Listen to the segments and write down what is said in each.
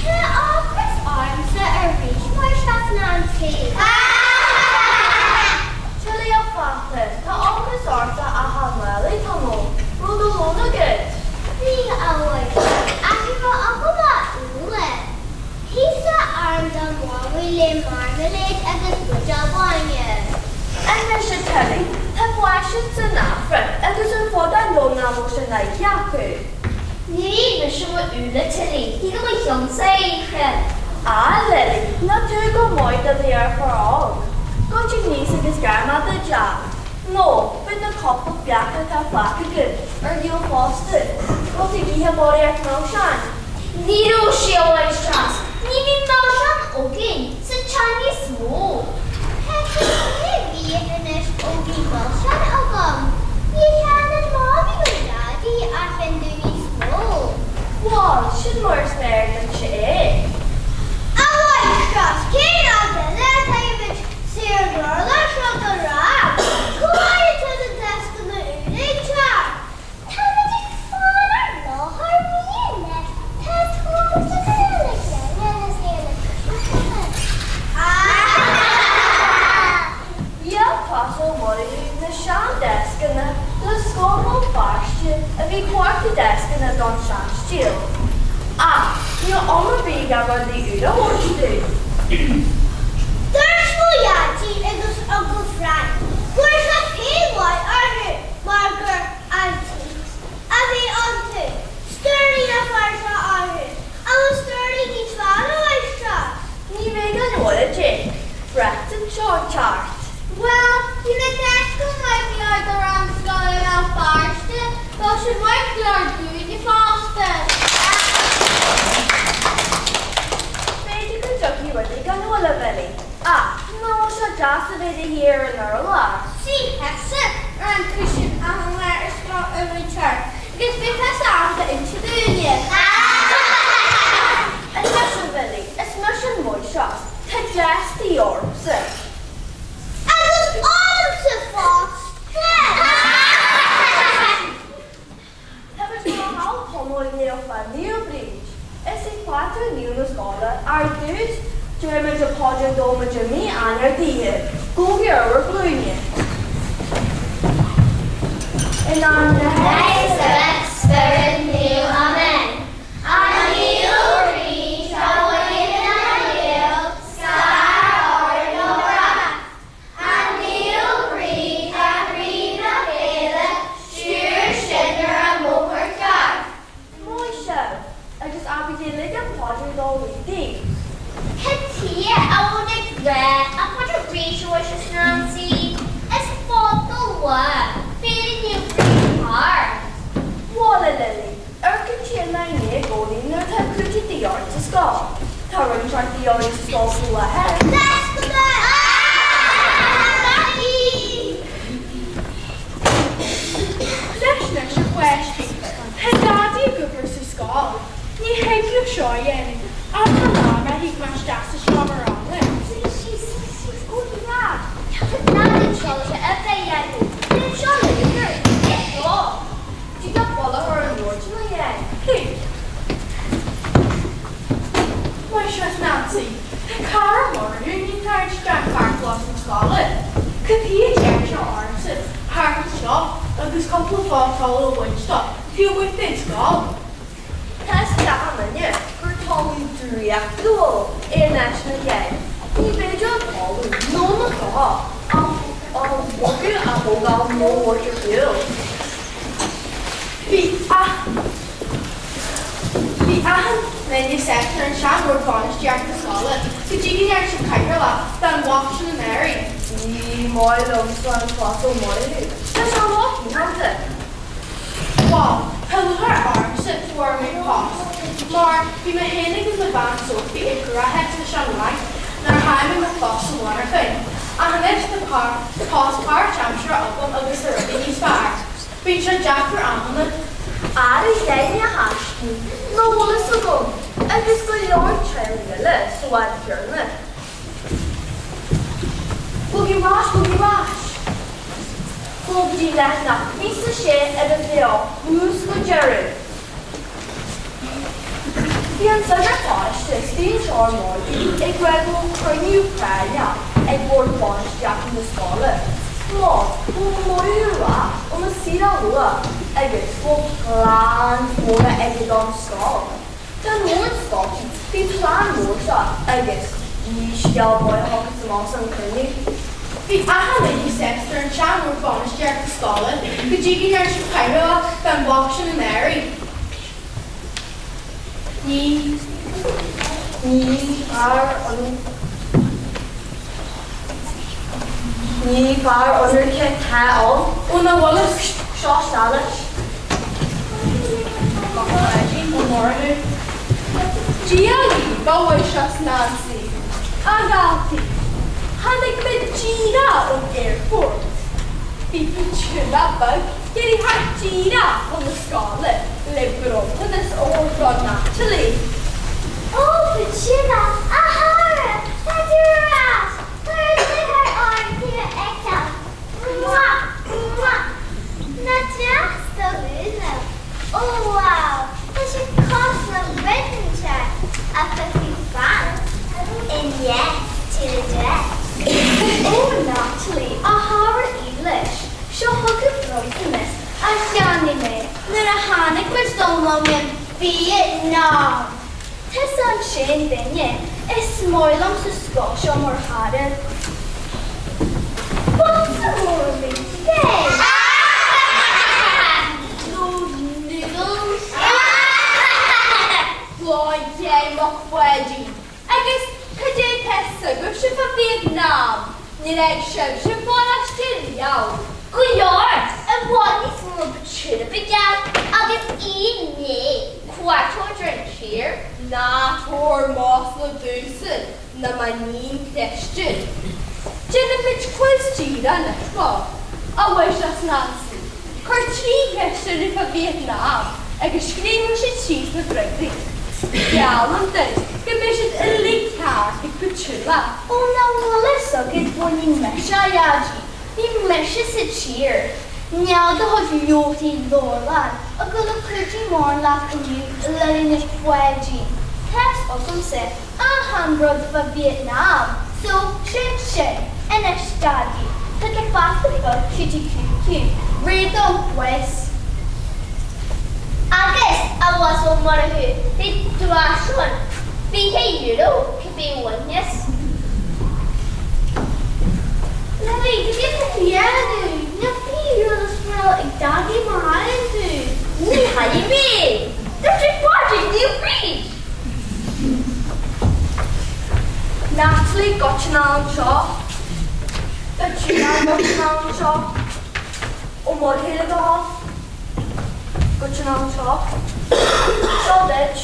Tá ocras ormsa arís Mhuirseach Nancy. Tilly a pheata, tá ocras ortsa achan lá le tamall. Raibh do lón agat? Bhí, a Mhuirseach, ach ní raibh agam ach úlla. Píosa arán do Mhámaí le marmaléid agus buidéal bainne. Anois a Tilly, tá faisean san Afraic agus ar fud an domhain nach bhfuil sé Nike acu. Ní mise mo úlla Tilly, thig mo chionn-sa a ithe. A Lily, ná tú go maith do dheartháir óg. Go dtig níos agus gair mé do Jack. Nó, beidh na cúpla beach atá fágtha againn ar dhíol fosta. Raibh tú ag ithe barraíocht milseáin? Ní raibh sé, a Mháistreás. Ní bhíonn milseáin againn sa teach níos mó. Tá sé sé mhí anois ó bhí milseáin agam. Ní cheannaíonn Mamaí nó Daidí a thuilleadh níos mó. Bhal, sin mar is fearr duitse é. A Mháistreás, cén fhad eile atá muid saor an urlár seo go rá? Cá bhfaighidh tú na deascanna úra ag teacht? Táimid ag fáil ár láthair mí anois, tá tógáil le déanamh agus é na Dhíol Tomás Ó Murchú na seandeascanna le Scoil Bhéal Feirste a bhí ag cuartú deascanna don seanstíl. Ach níl am ar bith aige rudaí úra a thabhairt dúinn. Dúirt mo Dhaidí agus Uncail Frank go raibh sé féin orthu mar gur antiques a bhí iontu, sterling a fuair sé orthu, agus sterling níos fearr a mháistreás. Ní bheidh an oiread Jake Breton seo ceart. Bhuel, bhí na deascanna maith go leor do rang scoile i mBéal Feirste, bheadh siad maith go leor dúinne fosta. B'fhéidir go dtiocfaidh rudaí gan mhoill, a Bhilly, ach nach bhfuil sé deas a bheith de shíor ar an urlár? Suigh thusa ar an cushion achan lá ar scoil a mhúinteoir agus beidh tusa ábalta inse dúinne. Anois a Bhilly, is mise an mháistreás, tá deasc de dhíth ormsa. Agus ormsa fosta! Táimid ag dul thall tamall ag léamh fá Naomh Bríd. Is í pátrún naomh na scoile ar dtús, déarfaimid an paidir dóimid i mí Eanáir daoithe, go géar bhur glúine. In ainm na Athar is Mhic 's Spiorad Naomh Amen. An Naomh Bríd a bhaineann na nGael scar orainn ó bhrath. An Naomh Bríd a chroí na féile stiúir sinn ar an mbóthar ceart. Maith sibh, agus abraigí uilig an phaidir dá bhfuil daoibh. Cad chuige a bhfuil ag rá an phaidir arís a Mháistreás Nancy? Is fada lá Féile Naomh Bríd thart. Bhuel, a Lily, amharcann sí inár ndiaidh i gcónaí nuair atá cúiteamh de dhíth orainn sa scoil. Tá roinnt ort de dhíth orainn sa scoil faoi láthair. Deascanna! Leis anois, a pháistí, tá Daidí ag obair sa scoil. Ní thig leo seo a dhéanamh achan lá má thig mé isteach sa seomra ranga. Suigh síos, suigh síos, go breá. Tá Daidí anseo leis an obair a dhéanamh. Níl seo le obair, é seo. Tig le boladh ar an mbord ina dhiaidh. Mháistreás Nancy, tá cara Murchú ní tar isteach carrchlós na scoile. Cad chuige a deir sé ormsa thart anseo agus cúpla fáth talamh a bhaint dó taobh amuigh den scoil? Tá a fhios ag achan duine gur talamh draíochtúil é in áit na gceann. Ní féidir an talamh nó na clocha a bhogadh, a thógáil nó a thabhairt ar shiúl. Bhí Bhí achan duine sásta ar an seanbhord bainistíochta scoile go dtí go ndearna siad cathaoirleach den bhocht sin an Airí. Ní maith liomsa an Tomás Ó Murchú. Tá sé róchineálta. Bhuel. Tá lúcháir ormsa go bhfuair mé post, mar bhí mé féin agus mo bhean Sophie i gcruachás leis an Fhrainc nuair a chaill mé mo phost sa mhonarchain. Ach anois tá post páirtaimseartha agam agus tá rudaí níos fearr. Bíonn sé deacair amanna. Ar a dheimhne a thaiscí nach bhfuil fhios agam agus go leor teaghlaigh eile sa bhád chéanna. Gabhaigí ar ais, gabhaigí ar ais! Gabh go dtí leathanach 26 ar an bheo thús go deireadh. Bhí an sagart paróiste istigh anseo ar maidin ag rá go bhfuil cruinniú práinneach ag bord bainistíochta na scoile mar go bhfuil Ó Murchú ar ais óna saoire luath agus go bhfuil pleans móra aige don scoil. Tá an bord scoilte faoin phlean mór seo agus ní scéal maith a thiocfas amach as an chruinniú. Bhí achan duine sásta ar an tsean-bhord bainistíochta scoile go dtí go ndearna siad caitheamh den bhoc sin i ndáiríre. Ní ní fearr an Ní fear ionraice atá ann. Ó nach bhfuil fhios. Seo isteach leis. Dia dhaoibh, a Mhuise Nancy. A dhaltaí, tháinig mé díreach ón aerfort. Bhí Petula beag iarraidh theacht díreach chun na scoile le bronntanas a thabhairt do Natalie. Ó, Petula, a chara, tá tú ar ais! Tá lúcháir orm tú a fheiceáil. Mwah! Mwah! Nach deas do ghúna? Ó wow! Tá sé cosúil le British ach tá tú fanacht in yes to the dress. Ó Natalie, a chara dhílis, seo chugat bronntanas a cheannaigh mé nuair a tháinig muid don long in Vietnam. Tusa an t-aon duine is maith liom sa scoil seo mar chara. Bosca mór rince! Nó noodles! Slán Dé mac Pháidín. Agus cad é tá fhios agaibhse fá Vietnam? Níor fhág sibhse an paróiste riamh. Go leor, i bhfad níos mó ná Petula beag agus í i ndiaidh cuairteoir ar an tír. Ná tabhair masla domhsa ná m'iníon Christian. Déanfaimid quiz díreach anois, bhuel, a Mhuise Nancy, cuir 3 cheist orthu fá Vietnam agus scríobhfaidh siad síos na freagraí. Geallaim duit go mbeidh siad uilig ceart ag Petula. Ó nach bhfuil fhios agat bhuel ní mise a Dhaidí, ní mise sa tír. Níl do chuid leabharthaí leabharlann ag dul a cuidiú mórán leat inniu Lily Nic Pháidín. Tá's agamsa achan rud fá Vietnam so sin sin. Anois Daidí, tá do pheata beag Cutie Cú Cú réidh don quiz. Agus, a Bhoss Ó Murchú, beidh duais ann, €20, cibé a bhainfeas. Lily, cad é atá tú a dhéanamh? Ná bí rud is rud ag Daidí má chailleann tú. Ní chaillfidh mé! Dúirt sé Pádraig Naomh Bríd! Natalie, goitse anall anseo. Petula, goitse anall anseo. Ó Murchú le do thoil. Goitse anall anseo. Seo duit.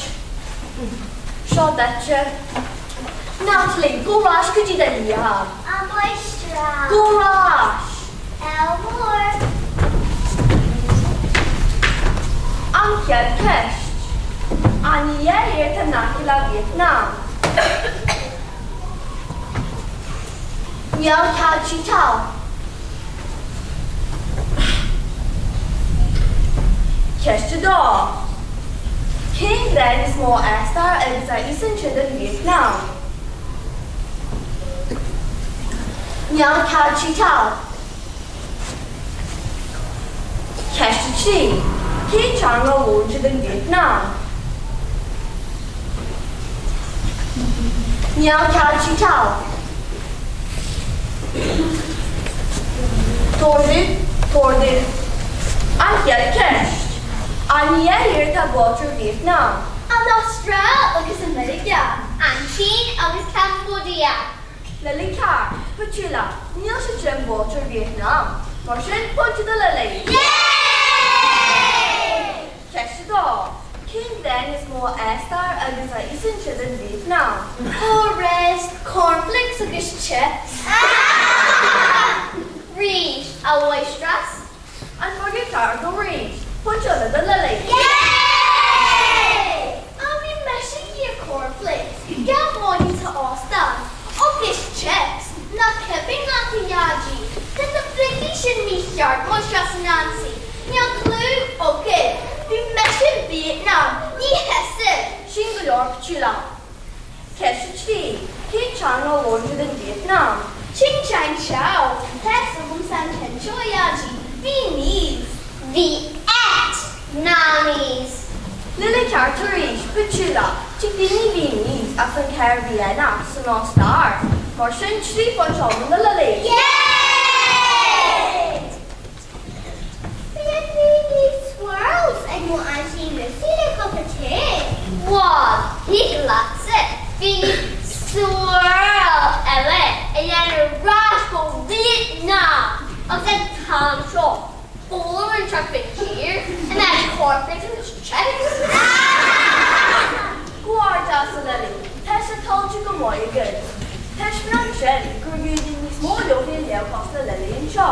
Seo duitse. Natalie, gabh ar ais go dtí do leaba. A Mháistreás. Gabh ar ais. Ádh mór. An chéad cheist. An dhá thír atá in aice le Vietnam? Níl cead cheatáil. Ceist 2. Cén ghrán is mó a fhástar agus a íosann siad in Vietnam? Níl cead cheatáil. Ceist 3. Cén teanga a labhrann siad in Vietnam? Níl cead cheatáil. T-ordú, T-ordú. An chéad cheist. An dhá thír atá buailte ar Vietnam? An Astráil agus Meiriceá. An tSín agus Cambodia. Lily Ceart, Petula, níl siad sin buailte ar Vietnam. Mar sin, pointe do Lily! Yay! Ceist 2, Cén bhliain is mó a fhástar agus a íosann siad in Vietnam? Go raibh cornflakes agus chips. Rís, a mháistreás. An freagra ceart arís. Pointe eile do Lily. Yay! Á bhí mise ag iarraidh cornflakes, gach maidin sa óstán, agus chips, nach cuimhin leat a Dhaidí? Tá na flicí sin mícheart, Máistreás Nancy. Níl clue agat. Bhí mise in Vietnam, ní thusa. Sin go leor Petula. Ceist 3, Cén teanga a labhrann siad in Vietnam? Ching chang chow! Tá a fhios agamsa an ceann seo, a Dhaidí. Bhí níos. Bhí et Namese. Lily ceart arís, Petula, Tig daoine Vietnamese as an chathair Vienna san Ostair. Mar sin, 3 phointe iomlán do Lily. Yay! Bhí swirls ag mo aintín Lucy le cupa tae. Bhuel, thig leatsa bhí swirl eile a dhéanamh ar ais go Vietnam agus an t-am seo foghlaim an tseachtain siar in áit cornflakes agus chips. Comhghairdeas a Lily, tá sé tuillte go maith agat. Taispeánann sin gur bhfuil níos mó leabharthaí a léamh cosúil le Lily anseo.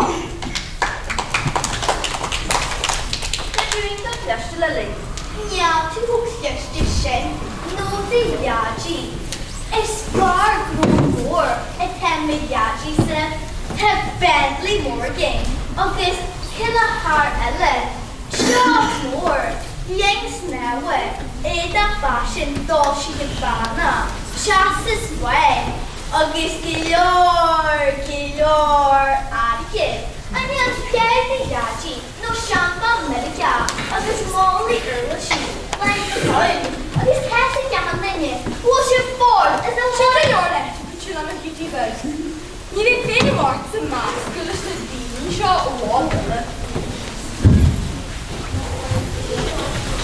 Tá tú iontach cliste Lily. Níl tú chomh cliste sin nó do Dhaidí. Is fear gnó mór atá i mo Dhaidí-sa. Tá Bentley mór againn agus chuile charr eile. Teach mór, linn snámha, éadach faisin doilsithe bána, teastas maith agus go leor, go leor airgid. Ach níl cead do Dhaidí nó seanbhean Meiriceá agus málaí uirlisí lena thoil agus tá a fhios ag achan duine go bhfuil sé bord is a Sin go leor leat, Petula mo chutie bheag. Ní bheidh feidhm ortsa meascadh leis na daoine seo i bhfad eile.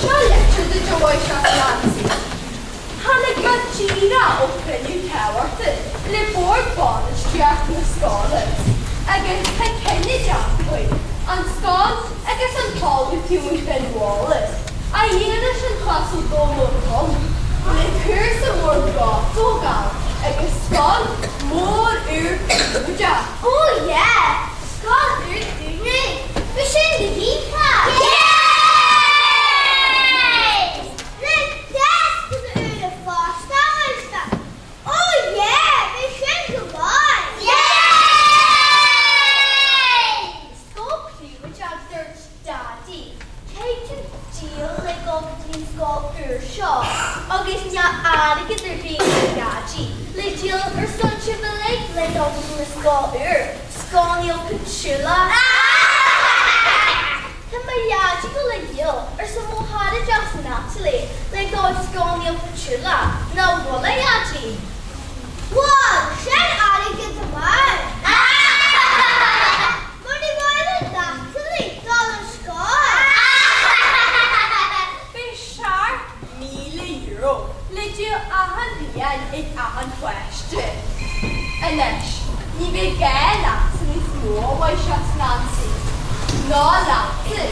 Seo litir duit a Mháistreás Nancy. Tháinig mé díreach ó chruinniú tábhachtach le bord bainistíochta na scoile agus tá cinneadh déanta againn an scoil agus an talamh taobh amuigh den bhaile a dhíol leis an tUasal Dónal Tom le cúrsa mór gailf a thógáil agus scoil mhór úr príobháideach. Oh yeah! Scoil úr dúinne! Bhí sin go hiontach! Yay! Na deascanna úra fosta, a Oh yeah! Bhí sin go maith! Yay! Scoil príobháideach dúirt Daidí, caithfidh tú díol le dul go dtí an scoil úr seo agus níl airgead ar bith ag Daidí le díol ar son sibh uilig le dul go dtí an scoil úr, Scoil Naomh Petula. Tá mo Dhaidí ag dul a dhíol ar son mo chara deas Natalie le dul go Scoil Naomh Petula, nach bhfuil a Dhaidí? Bhuel, sin airgead maith! Mar ní maith le Natalie dul ar scoil. Beidh €7,000 le díol achan bhliain ag achan pháiste. Anois, ní bheidh gá leatsa níos mó, a Mháistreás Nancy, ná leatsa,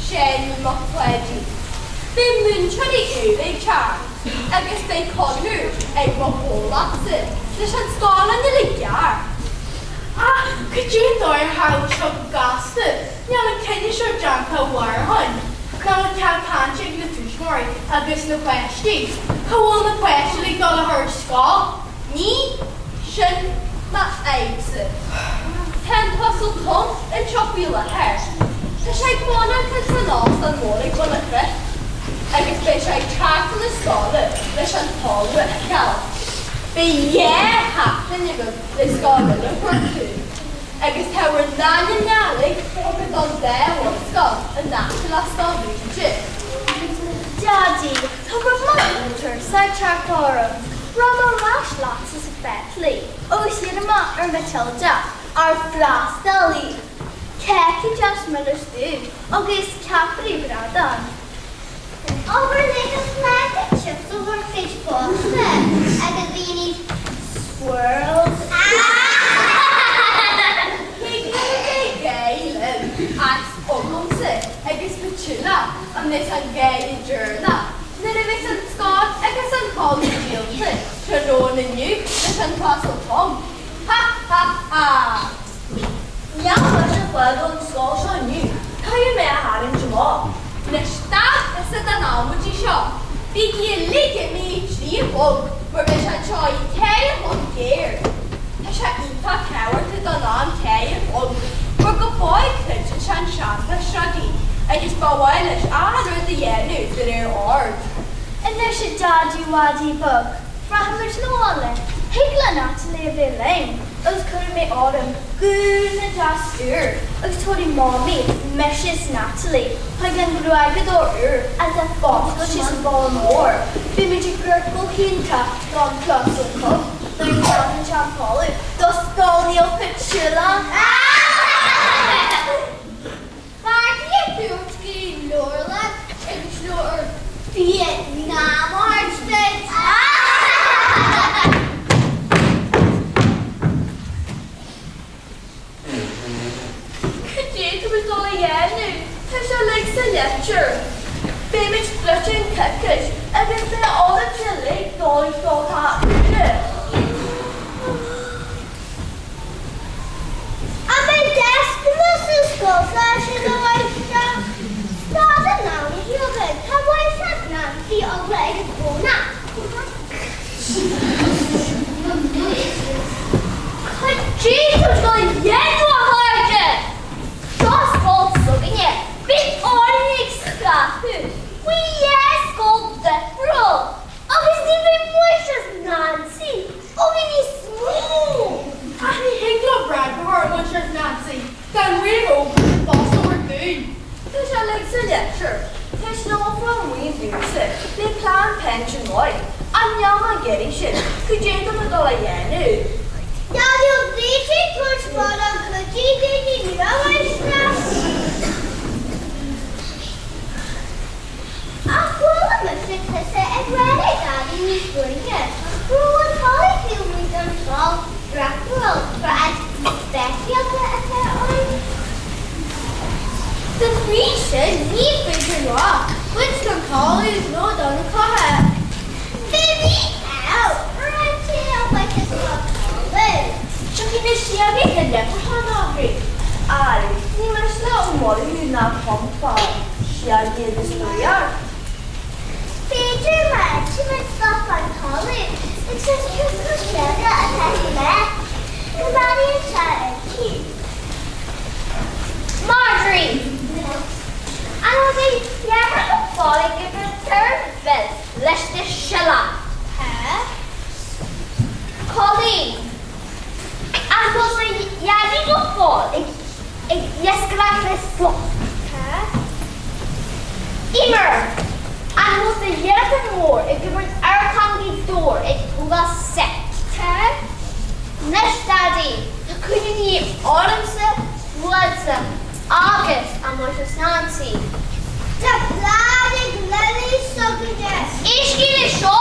Seáinín Mac Pháidín. Beidh múinteoirí úra ag teacht agus beidh conradh ag mo chomhlachtsa leis an scoileanna i gceart. Ach cad é an dóigh ar tharla seo go gasta? Níl an cinneadh seo déanta i bhfad ó shin. Nach bhfuil cead cainte ag na tuismitheoirí agus na páistí? Cá bhfuil na páistí le dul a chur ar scoil? Ní sin m'fhadhbsa. Tá an tUasal Tom anseo faoi láthair. Tá sé ag fanacht san óstán mór ag bun an chnoic agus beidh sé ag teacht chun na scoile leis an talamh a fheiceáil. Beidh dhá sheachtain agaibh le scoil eile a chuartú agus tá bhur n-ainmneacha uilig tugtha don dá bhunscoil in aice le Scoil Bhríde. Daidí, tá rud maith tuirse ag teacht orm. Rachaidh mé ar ais leatsa sa Bentley agus iarrfaidh mé ar Matilda ár bhfreastalaí, cáca deas milis dubh agus ceapairí bradán. Obair le do phláta chips ó bhur gcuid fosta agus daoine swirls. Thig libh a bheith ag gáire liom as agamsa agus Petula an mbeidh an gáire leis an tUasal Tom. Ha! Ha! Ha! Níl mise ag fágáil an scoil seo inniu, caithfidh mé a tharraingt amach. Anois stad tusa den amaidí seo. Bígí uilig imithe 3 a chlog mar beidh sé anseo ag 4 a chlog géar. Tá sé iontach tábhachtach don am 4 a chlog mar go fóill creideann sé an seanchas rudaí agus ba mhaith leis achan rud a dhéanamh de réir ord. Anois a Dhaidí Mhaidí Bheag, rachaimid 'na bhaile, thig le Natalie a bheith linn agus cuirfidh mé orm gúna deas úr agus tabharfaidh Mamaí mise is Natalie chuig an ghruaigeadóir úr atá foscailte sa bhaile mór. Beimid ag amharc go hiontach don Closal Cub nuair a cheannaíonn sé an talamh do Scoil Naomh Petula. Beartaithe dúirt go dtí leabharlann agus leabhar Vietnam a thabhairt duit. Cad é tá muid dul a dhéanamh? Tá sé uilig sa litir. Beimid druidte an coicís agus beidh oraibhse uilig dul ar scoil úra. An mbeidh deascanna sa scoil freisin, a Mháistreás? Stad an am a againn, tá Máistreás Nancy ábalta ag an gcónaí. Cad é tá muid dul a dhéanamh, a chairde? Seo scoil s'againne, beidh orainn ag scaipeadh faoi dhá scoil difriúil agus ní bheidh Máistreás Nancy againn níos mó! Ach ní thig leo freagra a thabhairt, a Mháistreás Nancy, gan réamhfhógra den phost a thabhairt dúinn. Tá sé uilig sa litir. Ceistneofar an mhaoin domhsa le plean pinsin maith, ach níl mé ag iarraidh sin, cad é tá mé dul a dhéanamh? Níl bhí sé ag tabhairt mórán cuidiú dúinn inniu, a Mháistreás. Ach chuala mise tusa ag rá le Daidí níos luaithe go raibh an talamh taobh amuigh den scoil drochbhail gur áit speisialta atá ann. Dá bhrí sin ní féidir leo baint den talamh nó de na clocha. Bhí mí-ádh ar an té a bhainfeadh an talamh. Tiocfaidh na síogaí na leprechauns orthu. Aye, ní miste le Ó Murchú ná Tom fá síogaí agus draíocht. B'fhéidir má íocaimid stop an talamh agus is cúpla síoga atá i leith, go mbeannaíonn sé uirthi. Marjorie! An bhfuil do dheartháir go fóill ag imirt turf leis na siolla? Tá. Colleen! An bhfuil do dhaidí go fóill ag ag iascaireacht le slua? Tá. Emer! An bhfuil do dheartháir mór ag imirt Amharclann Ghaoth Dobhair ag tógáil seit? Tá. Anois Daidí, tá cuidiú de dhíth ormsa, uaitse agus an Mháistreás Nancy. Tá plean ag Lily s'againne. Éistigí leis seo!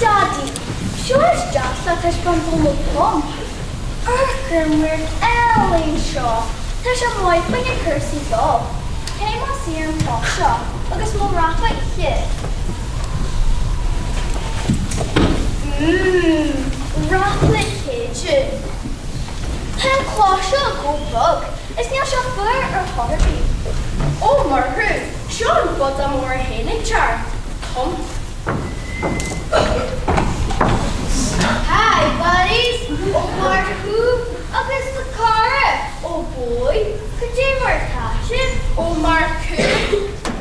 Daidí, seo is deas le taispeáint do mo Tom. Amharc ar an radharc álainn seo. Tá sé maith fá choinne cúrsaí dó. Téigh mo suí ar an chloch seo agus mo rapa oíche. Mmm, ráfla céide. Tá an cloch seo chomh bog is níl sé fuar ar chor ar bith. Ó Murchú, seo an bodach mór é féin ag teacht. Tom. Hi buddies! Ó Murchú agus do cara! Oh boy! Cad é mar atá sibh? Ó Murchú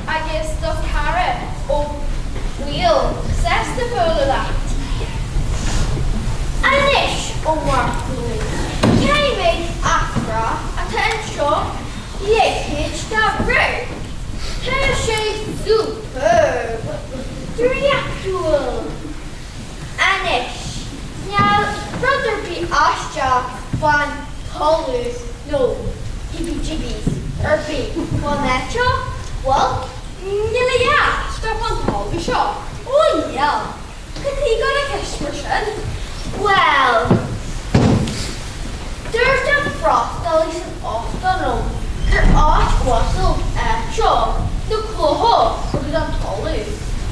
agus do chara Ó Baoill sásta bualadh leat. Anois, a Mhurchú, cé mhéad acra atá anseo? Leithéid de rud! Tá sé superb! Draíochtúil! Anois, níl rud ar bith aisteach fán talamh nó heebie-jeebies ar bith fán áit seo, bhfuil? Níl a dhath aisteach fán talamh seo. Ó níl. Cad chuige an cheist mar sin? Bhuel, dúirt an freastalaí san óstán liom gur áit uasal é seo, na clocha agus an talamh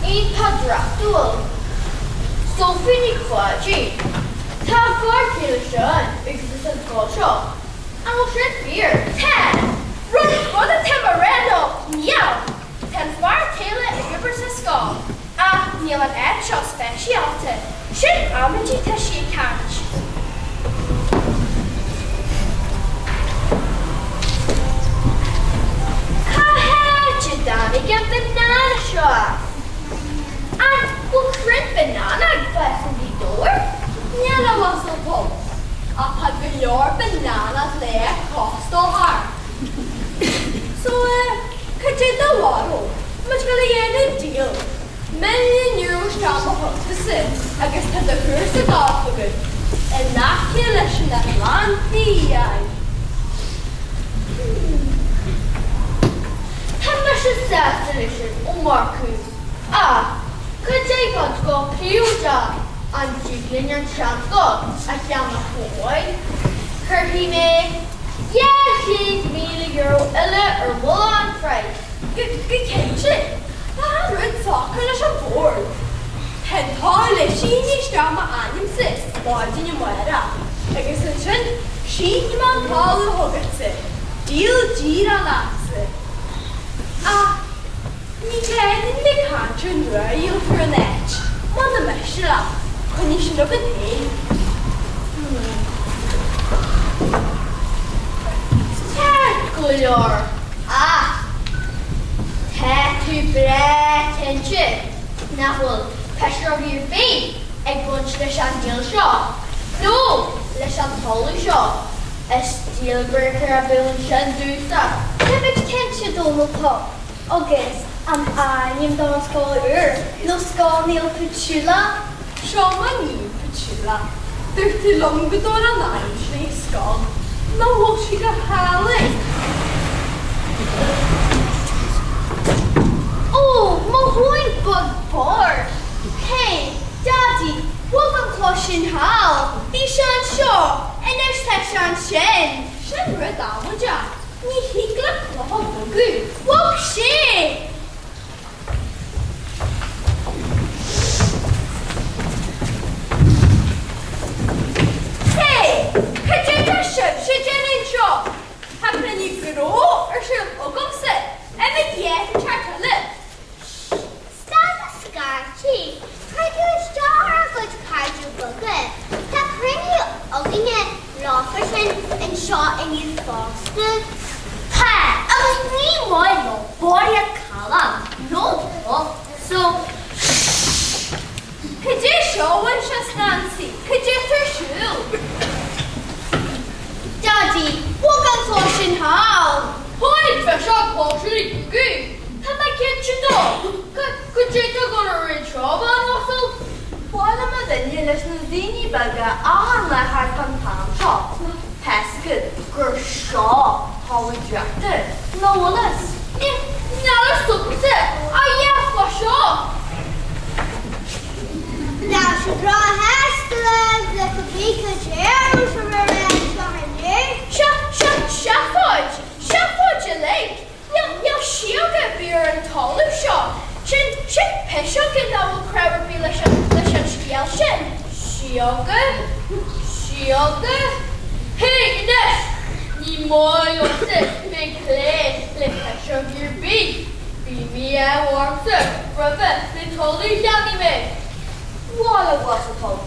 iontach draíochtúil. Sophie Ní Pháidín, Tá a fear céile Seán agus is an scoil seo. An bhfuil sin fíor? Tá! Rud rud atá mé a rá ná níl! Tá an fear céile ag obair sa scoil ach níl an áit seo speisialta. Sin amaidí tá sí ag caint. Cá háit a dtáinig an banana seo as? An bhfuil crainn banana ag fás i nGaoth Dobhair? Níl a uasal Tom, ach tá go leor bananas le costáil thar. So eh, cad é do bharúil? Muid ag dul a dhéanamh deal. €1,000,000 isteach mo chuntas-sa agus tá do chúrsa gailf agat in aice leis an Oileán Fiáin. Tá mise sásta leis sin, a Mhurchú. Ach cad é fán scoil príobháideach? An dtig linn an seanscoil a cheannach uaidh? Cuirfidh mé €200,000 eile ar bhuille an phraghais. Go cinnte, tá an rud socair leis an bhord. Tá an t-ádh le síniú isteach m'ainmse maidin amárach agus ansin sínfidh mé an talamh chugatsa, deal díreach leatsa. Ach ní gá duit bheith ag caint ar nuair a dhíoltar an áit, muna miste leat, coinnigh sin agat féin. Ceart go leor, ach tá tú breá cinnte nach bhfuil piseog ar bith ag baint leis an deal seo, nó leis an talamh seo. Is deal breaker a bheadh ansin domhsa. Táimid cinnte, Dónal Tom, agus an ainm don scoil úr nó Scoil Naomh Petula? Seo m'iníon Petula. Dúirt tú liom go dtabharfá an ainm sin ar an scoil. Nach bhfuil sí go hálainn? Ó, mo thóin beag bodhar! Hey, Daidí, bhog an cloch sin thall! Bhí sé anseo, anois tá sé ansin! Sin rud amaideach. Ní thig le cloch a bhogadh. Bhog sé! Hey! Cad é atá sibhse ag déanamh anseo? Tá cruinniú gnó ar siúl agamsa. Imigh díot an teach eile. Stad na scairtigh. Cuir tú isteach ar ár gcuid cairde beaga. Tá cruinniú againne leofa sin anseo inniu fosta. Tá, agus ní maith leo barraíocht callán nó cloch, so shh. Cad é seo a Mhuise Nancy? Cad é atá ar siúl? Daidí, bhog an cloch sin thall! Tháinig bheith seo cloch sin ag bogadh. Tá mé cinnte dó. Cad é atá ag dul ar aghaidh anseo, a bhean uasal? Buaileann mo dhuine leis na daoine beaga achan lá thart fán t-am seo. Tá's agat gur seo talamh draíochta, nach bhfuil fhios? Níl a fhios agamsa, a dhath fá seo! Tá sé breá sásta le go bíonn deireadh sa ré seo inniu. Seo, seo, seafóid! Seafóid uilig! Níl, níl síoga ar bith ar an talamh seo. Sin, sin piseoga nach bhfuil cnámh ar bith leis an, leis an scéal sin. Síoga? Síoga? Hé, anois! Ní maith liomsa bheith ag plé le piseogaí ar bith. Bhí mí-ádh ormsa roimhe le talamh a cheannaigh mé. Bhuel, a Uasal Tom,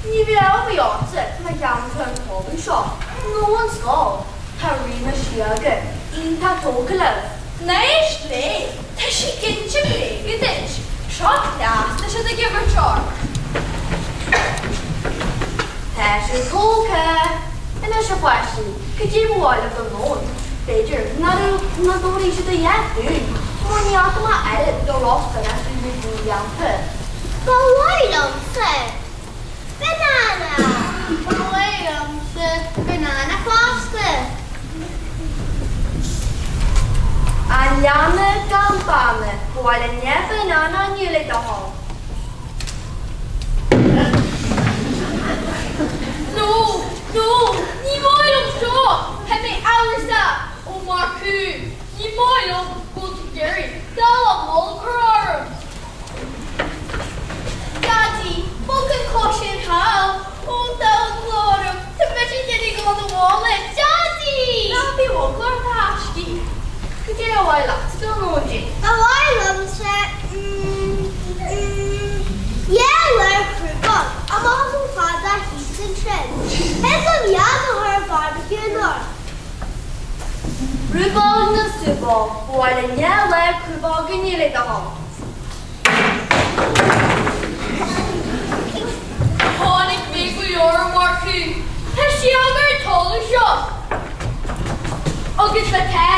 ní bheadh ádh ar bith ortsa má cheannaíonn tú an talamh seo, nó an scoil. Tá rí na síoga. iontach tógtha libh. Ná éist léi, tá sí ag inse bréaga duit. Seo cleas atá siad ag imirt ort. Tá sibh tógtha. Anois a pháistí, cad é ba mhaith libh don lón? B'fhéidir nach raibh na dtabharfaidh siad a dhath dúinn, mar ní fhaca mé oiread de rost duine faoi na blianta. Ba mhaith liomsa banana. Ba mhaith liomsa banana fosta. A leanna gan banna, ba mhaith le neamh banana inniu le do thoil. No, no, ní maith liom seo! Tá mé amhrasach, a Mhurchú. Ní maith liom go bhfuil tú ag iarraidh dallamullóg a chur orm. Daidí, bog an chos sin thall. Ó, tá eagla orm. Tá mise ag iarraidh dul 'na bhaile. Daidí! Ná bíodh eagla ort, a thaiscidh. Cad é a mhaith leatsa don lón, Jane? Ba mhaith liomsa, mm, mm, dhá lár crúbán, amach as an chladach thíos ansin. Thig liom jeaic a chur ar barbecue anocht. Rúbóg nó súbóg, ba mhaith linn dhá lár crúbóg inniu le do thoil. Chonaic mé go leor, a Mhurchú. Tá síog ar an talamh seo. Agus má tá,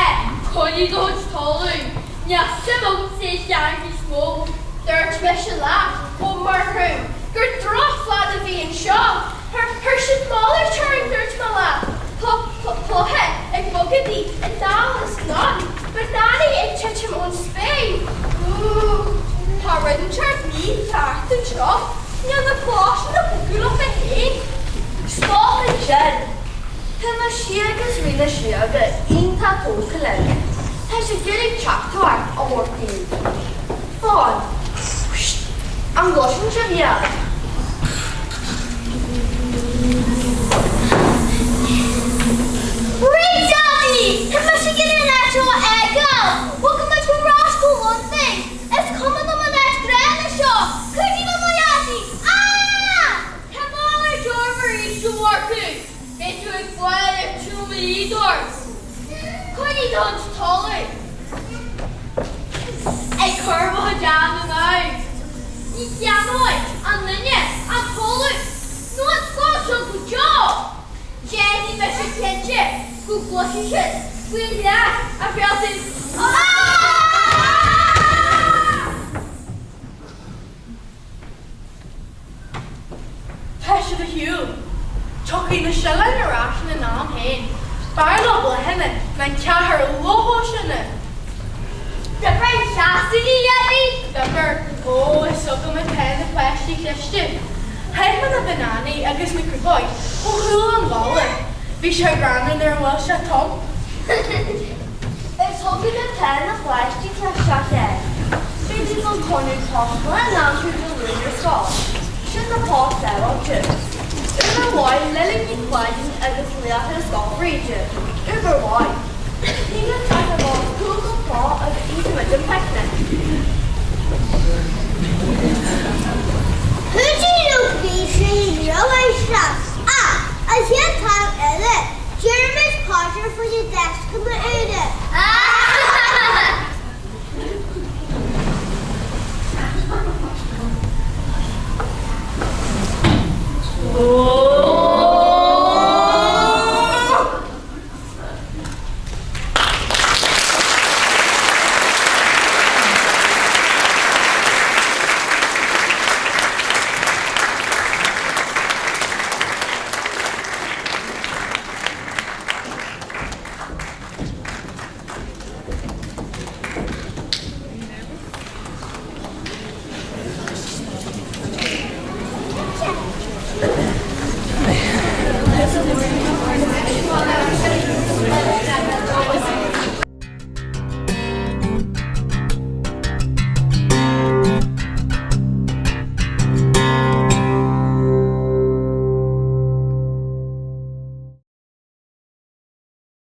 coinnigh do chuid talaimh. Níl suim agamsa i theanga níos mó. Dúirt mise leat, a Mhurchú, gur drochphlanda a bhí anseo. Chuir siad malairt orainn, dúirt mé leat. Clocha ag bogadaí anall is anonn, bananaí ag titim ón spéir. Ooh, tá rud inteacht mícheart anseo. Níl na pláiseanna ag bogadh leo féin. Stop ansin! Tá na síoga agus rí na síoga iontach tógtha linn. Tá siad ag iarraidh teachtaireacht a thabhairt dúinn. Fan. Wsht! An gcloiseann sibh iad? Rith, Daidí! Tá mise ag iarraidh an áit seo a fhágáil! Bogfaidh muid ar ais go Londain! Is cuma liom an áit ghránna seo! Cuidigh liom, a Dhaidí! Ah! Tá malairt orm arís, a Mhurchú! Beidh tú ag fáil ar tiúmaí ort! Coinnigh do chuid talaimh! Ag cur mo chuid anam ann! Ní cheannóidh aon duine an talamh nó an scoil seo go deo! Déanfaidh mise cinnte go gcloisfidh siad faoi leath a réaltaí. Tá siad ar shiúl. Tiocfaidh na sileáin ar ais ina n-am féin. B'fhearr leo bláthanna ná an ceathair luathóiseanna. Difear an sheasamh, a Dhaidí. Difear. Ó, is agam atá na páistí cliste. Chaith mé na bananaí agus na crúbóig ó chúl an bhalla. Bhí sé greannmhar nuair a bhuail sé tum. Is chugat atá na páistí cliste. B'fhéidir go gcoinneoidh cosmacha in aimsir Dé Luain ar scoil. Sin an post sábháilte. Uimhir mhaith Lily Ní Chláirín agus laochra Scoil Bhríde. Uimhir mhaith. Thig le teacht ar bhus cúl go tráth agus íosfaimid an picnic. Cúinsí nó bhí sé rómháistreach. Ach, an chéad t-am eile, déarfaimis paidir faoi na deascanna úra.